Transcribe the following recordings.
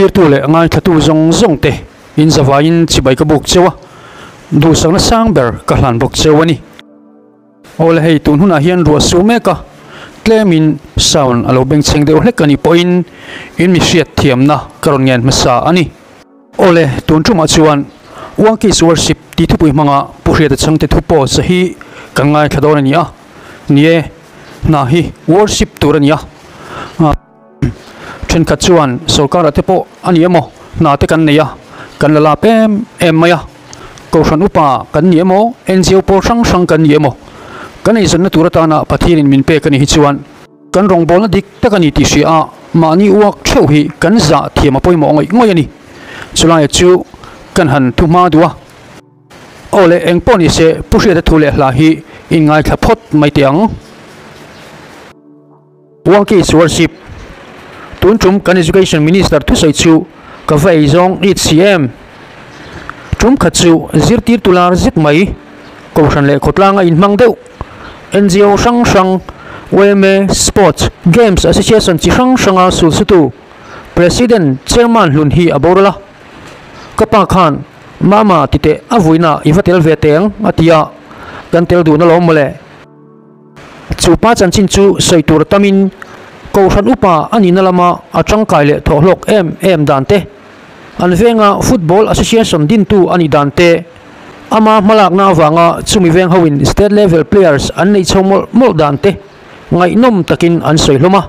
Thlirtu leh ngaithlatu zawng zawng te in zavaiin chibai ka buk cheu a, duhsakna sang ber ka hlan bawk cheu a ni. Awle hei tun hunah hian ruah su mek a, tlemin sound a lo bengchheng deuh hlek a nih pawhin in mi hriat thiamna ka rawn ngen hmasa a ni. Awle tun tumah chuan Workers Worship tih thupui hmanga Pu Hriata Chhangte thu post hi kan ngaithla dawn a ni a, ni e, hna hi worship tur a ni a. Thenkhat chuan sorkar ah te pawh a ni emaw hna te kan nei a, kan la lap em em mai a, Kohhran upa kan ni emaw NGO pawl hrang hrang kan ni emaw kan eizawnna tur atana Pathianin min pek a nih hi chuan kan rawngbawlna dik tak a ni tih hria a mahni uak theuh hi kan zah thiam a pawimawh ngawih ngawih a ni. Chulai chu kan han thu hma duh a. Aw le eng pawh ni se Pu Hriata thu leh hla hi in ngaithla phawt mai teh ang. Workers Worship, Tun tum kan Education Minister thusawi chu ka va ei zawng it si em? Tum khat chu zirtirtu lar zet mai, Kohhran leh khawtlanga inhmang deuh, NGO hrang hrang, yma, Sports, Games Association chi hrang hranga sulsutu, President, Chairman hlun hi a boral a. Ka pa khan, Mama titeh a vuina i va tel ve teng, a ti a, kan tel duhna lawm mawle. Chu pa chanchin chu sawi tur tamin Kohhran upa a nihna lama a tangkai leh thawhhlawk em em dan te, an venga Football Association dintu a nih dan te, ama hmalakna avanga chumi veng hoin state level players an neih chho mawlh mawlh dan te ngaihnawm takin an sawi hlawm a.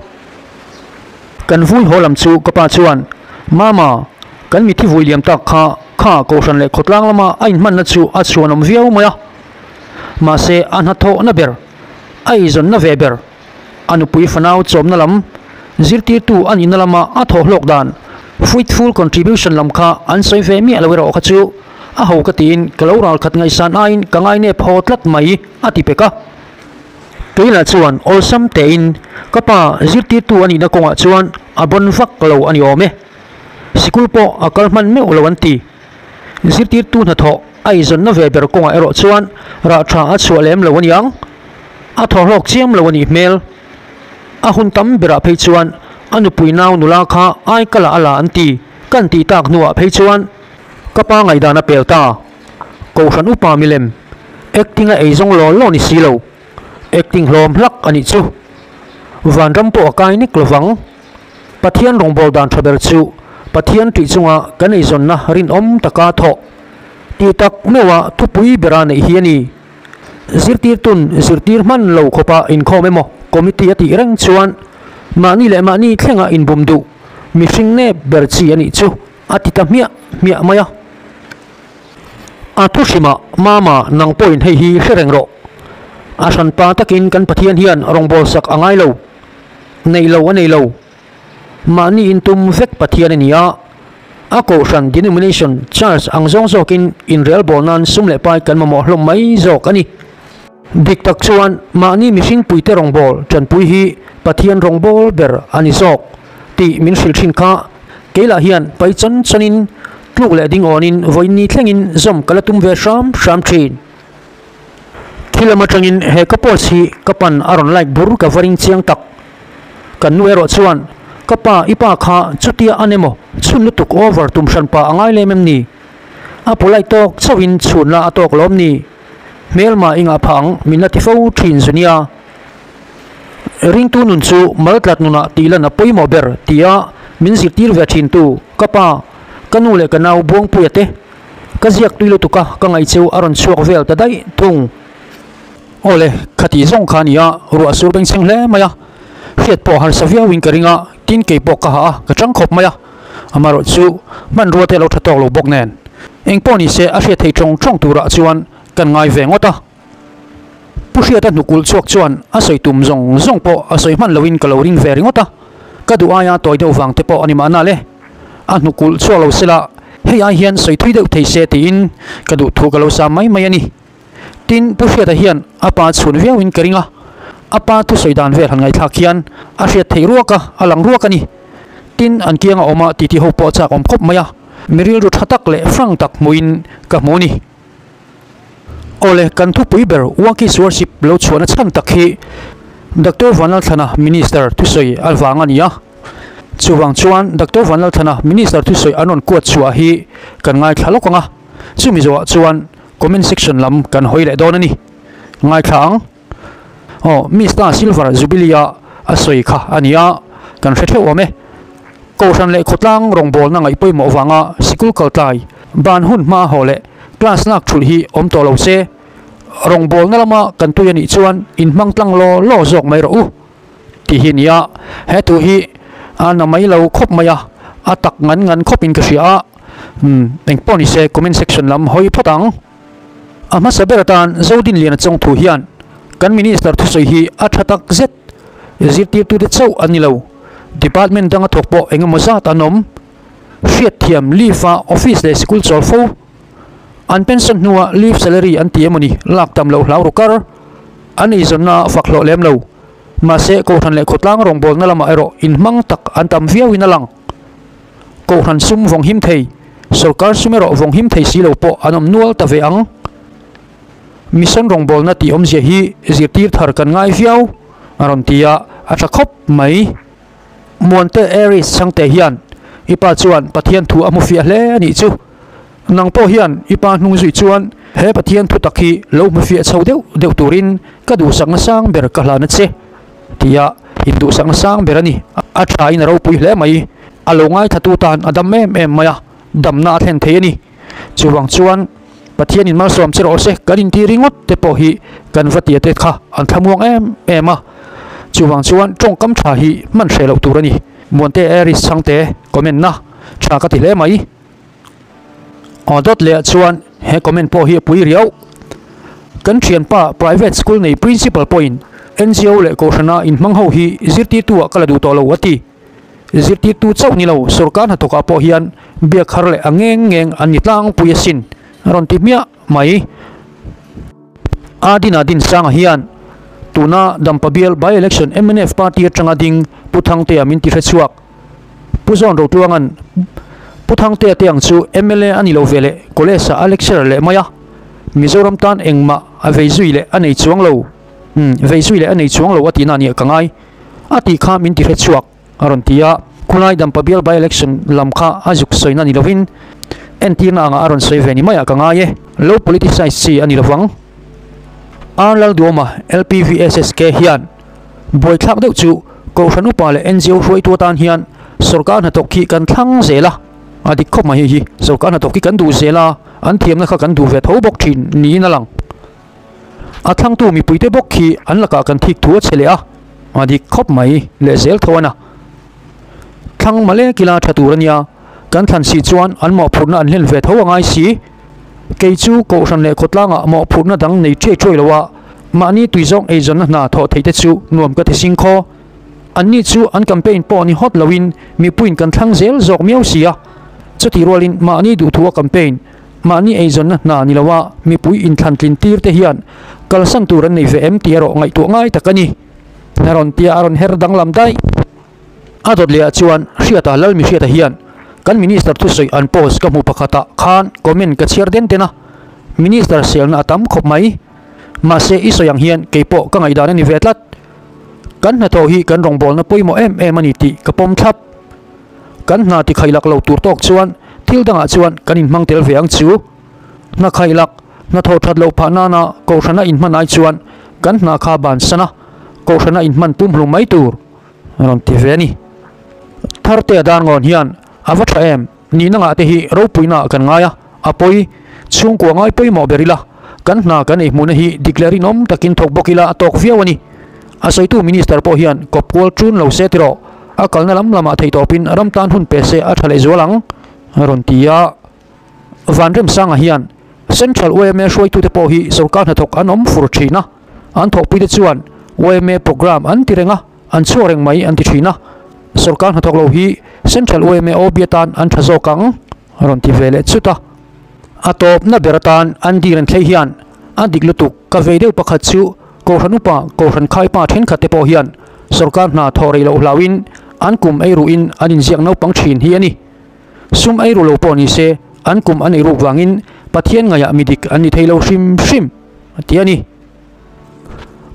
Kan vui haw lam chu ka pa chuan, Mama, kan mithi vui liam tak kha kha Kohhran leh khawtlang lama a inhmanna chu a chhuanawm viau mai a. Mahse, a hnathawhna ber, a eizawnna ve ber, a nupui fanau chawmna lam, zirtirtu a nihna lama a thawhhlawk dan, fruitful contribution lam kha an sawi ve miah lo erawh kha chu a ho ka tiin ka lo ralkhat ngaihsan aiin ka ngainep haw tlat mai, a ti pek a. Keila chuan awlsam tein ka pa zirtirtu a nihna kawngah chuan a bawn vak lo a ni awm e. Sikul pawh a kal hman meuh lo an ti. Zirtirtu hnathawh a eizawnna ve ber kawngah erawh chuan rah tha a chhuah lem lo a niang. A thawhlawk chiam lo a nih hmel. A hun tam berah phei chuan a nupui nau nula kha aikala a la an ti kan tih tak hnuah phei chuan ka pa ngaihdan a pel ta. Kohhran upa milem acting a eizawng law law ni si lo. Acting hlawm hlak a nih chu. Vanram pawh a kai nek lovang. Pathian rawngbâwl dan ṭha ber chu Pathian ṭih chunga kan eizawnna rinawm taka thawh tih tak meuha thupui bera neih hi a ni. Zirtirtun zirtir hman lo khawpa inkhawm emaw committee a tih reng chuan mahni leh mahni thlenga inbum duh mihring nep ber chi a nih chu a ti ta hmiah hmiah mai a. A thu hrimah, Mama, nang pawhin hei hi hre reng rawh. A hranpa takin kan Pathian hian rawngbâwl sak a ngai lo. Neih lo a nei lo. Mahni intum vek Pathian a ni a, a kohhran denomination church ang zawng zawkin inrelbawl nan sum leh pai kan mamawh hlawm mai zawk a ni. Dik tak chuan mahni mihring puite rawngbâwl tanpui hi Pathian rawngbâwl ber a ni zawk tih min hrilh thin kha keilah hian pai chawn chawnin tluk leh ding awnin vawiin thlengin zawm ka la tum ve hram hram thin. Khi lam atangin he ka post hi ka pan a rawn like bur ka va ring chiang tak. Kan nu erawh chuan, Ka pa, i pa kha chutia an emaw chhun lutuk over tum hran pa a ngai lem em ni? A polite tawk chauhin chhun la a tawk lawm ni? Hmelma i ngah phah ang min la ti fo thin zu nia. Ringtu nun chu maltlat nunah tih lan a pawimawh ber tia min zirtir ve thin tu ka pa, ka nu leh ka nau Buangpuia te Ka ziak tui lutuk a, ka ngaih cheu a rawn chhuak vel ta daih thung. Aw le, khatih zawng kha a ni a, ruah sur bengchheng hle mai a. Hriat pawh harsa viauin ka ring a, tin kei pawh ka hah a, ka chang khawp mai a. Amaherawh chu hmanrua te a lo tha tawk lo bawk nen. Eng pawh ni se a hriat thei tawng tawng turah chuan kan ngai ve ngawt a. Pu Hriata hnukulh chhuak chuan a sawi tum zawng zawng pawh a sawi hman loin ka lo ring ve ringawt a, ka duh aia tawi deuh vang te pawh a ni mahna le. A hnukulh chhuak lo sela hei ai hian sawi thui deuh thei se tiin ka duh thu ka lo sa mai mai a ni. Tin, Pu Hriata hian a pa chhun viauin ka ring a, a pa thusawi dan vel han ngaihthlak hian a hriat theih ruak a, a lang ruak a ni. Tin, an kianga awm a titi ho pawh a chak awm khawp mai a, mi rilru tha tak leh frank tak hmuhin ka hmu a ni. Awle, kan thupui ber Workers Worship lo chhuahna chhan tak hi Doctor Vanlalthlana Minister thusawi avang a ni a. Chuvang chuan Doctor Vanlalthana Minister thusawi an rawn kuat chhuah hi kan ngaithla lawk ang a, chumi zawhah chuan comment section lam kan hawi leh dawn a ni. Ngaithla ang. Aw, Mista Silver Jubilee a a sawi kha a ni a, kan hre theuh awm e. Kohhran leh khawtlang rawngbawlna ngaih pawimawh vanga sikul kaltlai ban hun hma haw leh class lak thulh hi awm tawh lo se, rawngbawlna lama kan tui a nih chuan inhmang tlang law law zawk mai rawh u tih hi a ni a. He thu hi a na mai lo khawp mai a, a tak ngan ngan khawpin ka hria a. Umm, engpawh ni se comment section lam hawi phawt ang. A hmasa ber atan Zodinliana chawngthu hian kan Minister thusawi hi a tha tak zet. Zirtirtute chauh an ni lo, department danga thawk pawh eng emaw zat an awm. Hriatthiam leave a office leh sikul chawl fo. An pension hnua leave salary an ti emawni lak tam loh hlau ru kar. An eizawnna fak hlawh lem lo. Mahse Kohhran leh khawtlang rawngbawlna lamah erawh inhmang tak an tam viauin a lang. Kohhran sum vawng him thei, sorkar sum erawh vawng him thei si lo pawh an awm nual ta ve ang. Mission rawngbawlna tih awmzia hi zirtir thar kan ngai viau, a rawn ti a, a tha khawp mai. Muante Aries chhangte hian i pa chuan Pathian thu a hmu fiah hle a nih chu. Nang pawh hian i pa hnung zui chuan he Pathian thu tak hi lo hmu fiah chho deuh deuh turin ka duhsakna sang ber ka hlan a che. Tia induhsakna sang ber a ni. A thain a ropui hle mai. A lo ngaithatu tan a dam em em mai a, damna a thlen thei a ni. Chuvang chuan Pathianin malsawm che rawh se kan inti ringawt te pawh hi kan va tia te kha an thlamuang em em a. Chuvang chuan tawngkam tha hi hman hreh loh tur a ni. Muante Aries chhangte comment na tha ka ti hle mai. Aw dawt leh ah chuan he comment pawh hi a pui riau. Kan thianpa private school nei principal pawhin NGO leh kohhrana inhmang ho hi zirtirtu ah ka la duh tawh lo a ti. Zirtirtu chauh ni lo sorkar hnathawk ah pawh hian biak har leh a ngeng ngeng an ni tlangpui asin a rawn ti hmiah mai. Adina Dinsanga hian tuna Dampa bial by election mnf party atanga ding Pu Thangtea min ti hrechhuak. Pu Zawn Rotluanga'n Pu Thangtea te ang chu mla a ni lo ve leh college ah a lecturer leh mai a, Mizoram tan engmah a vei zui leh a nei chuang lo, umm vei zui leh a nei chuang lo a tihna nia ka ngai a tih kha min ti hrechhuak a rawn ti a. Khulai Dampa bial by election lam kha a zuk sawina ni lovin entirna angah a rawn sawi ve ni maiah ka ngai e, lo politicize chi a ni lovang. R Lalduama LPVSSK hian Buaithlak deuh chu Kohhran upa leh NGO hruaitu atan hian sorkar hnathawk khi kan thlang zel a, a dik khawp mai hei hi. Sorkar hnathawk khi kan duh zel a, an thiamna kha kan duh ve tho bawk thin niin a lang. A thlangtu mipuite bawk khi an lakah kan thik thu a che leh a, a dik khawp mai leh zel tho a na. Thlang male kila tha tur a nia, kan thlan si chuan an mawhphurhna an hlen ve tho a ngai si. Kei chu Kohhran leh khawtlangah mawhphurhna dang nei ṭhiai ṭhuai lo a, mahni tuizawng eizawnna hna thawh theih te chu nuam ka ti sing khaw. Anni chu an campaign pawh ni hawt loin mipuiin kan thlang zel zawk miau si a. Chutih rualin mahni duhthua campaign, mahni eizawnna hna ni loa mipui inthlantlin tir te hian kalsan tur an nei ve em tih erawh ngaihtuah ngai tak a ni. A rawn tia a rawn her danglam daih. A dawt leh ah chuan Hriata Lalmi Hriata hian kan Minister thusawi an post ka hmuh pakhatah khan comment ka chhiar den den a, Minister selna a tam khawp mai. Mahse i sawi ang hian keipawh ka ngaihdan a ni ve tlat. Kan hnathawh hi kan rawngbawlna pawimawh em em a ni tih ka pawm thlap. Kan hna ti khailak lo tur tawk chuan thil dangah chuan kan inhmang tel ve ang chu. Hna khailak, hnathawh that loh phah nana kohhrana inhman ai chuan kan hna kha bansan a, kohhrana inhman pumhlum mai tur. A rawn ti ve a ni. Tharte dan ngawn hian a va tha em? Nihna ngah te hi ropuina ah kan ngai a, a pawi. Chhungkua ngai pawimawh ber ila, kan hna kan ei hmuhna hi dik leh rinawm takin thawk bawk ila a tawk viau a ni. A sawitu Minister pawh hian kawp kual ṭun lo se tiraw, a kalna lam lamah theihtawpin ram tan hun pe se a tha leh zual ang, a rawn ti a. Vanremsanga hian Central yma hruaitute pawh hi sorkar hnathawk an awm fur thin a, an thawhpuite chuan yma programme an ti reng a, an chhuak reng mai an ti thin a, sorkar hnathawk lo hi Central yma OB atan an tha zawk ang a rawn ti ve leh chut a. A tawpna ber atan an dir an thlei hian a dik lutuk ka vei deuh pakhat chu Kohhran upa Kohhran khaipa thenkhat te pawh hian sorkar hna thawh rei loh hlauhin an kum ei ruhin an inziak naupang thin hi a ni. Sum ei ru lo pawh ni se, an kum an ei ruk vangin Pathian ngaihah mi dik an ni thei lo hrim hrim, a ti a ni.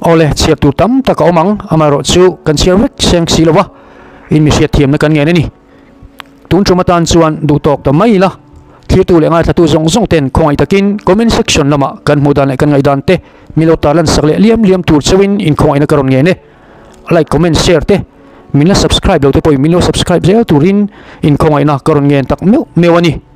Awle, chhiar tur tam tak a awm ang, amaherawh chu kan chhiar vek seng si lo va. In mi hriatthiamna kan ngen a ni. Tun tum atan chuan duh tawk ta mai ila, thirtu leh ngaithlatu zawng zawng ten khawngaih takin comment section lamah kan hmuh dan leh kan ngaihdan te min lo tarlan sak leh liam liam tur cheuhin inkhawngaihna ka rawn ngen e. Like, comment, share te min la subscribe lo te pawhin min lo subscribe zel turin inkhawngaihna ka rawn ngen tak meuh meuh a ni.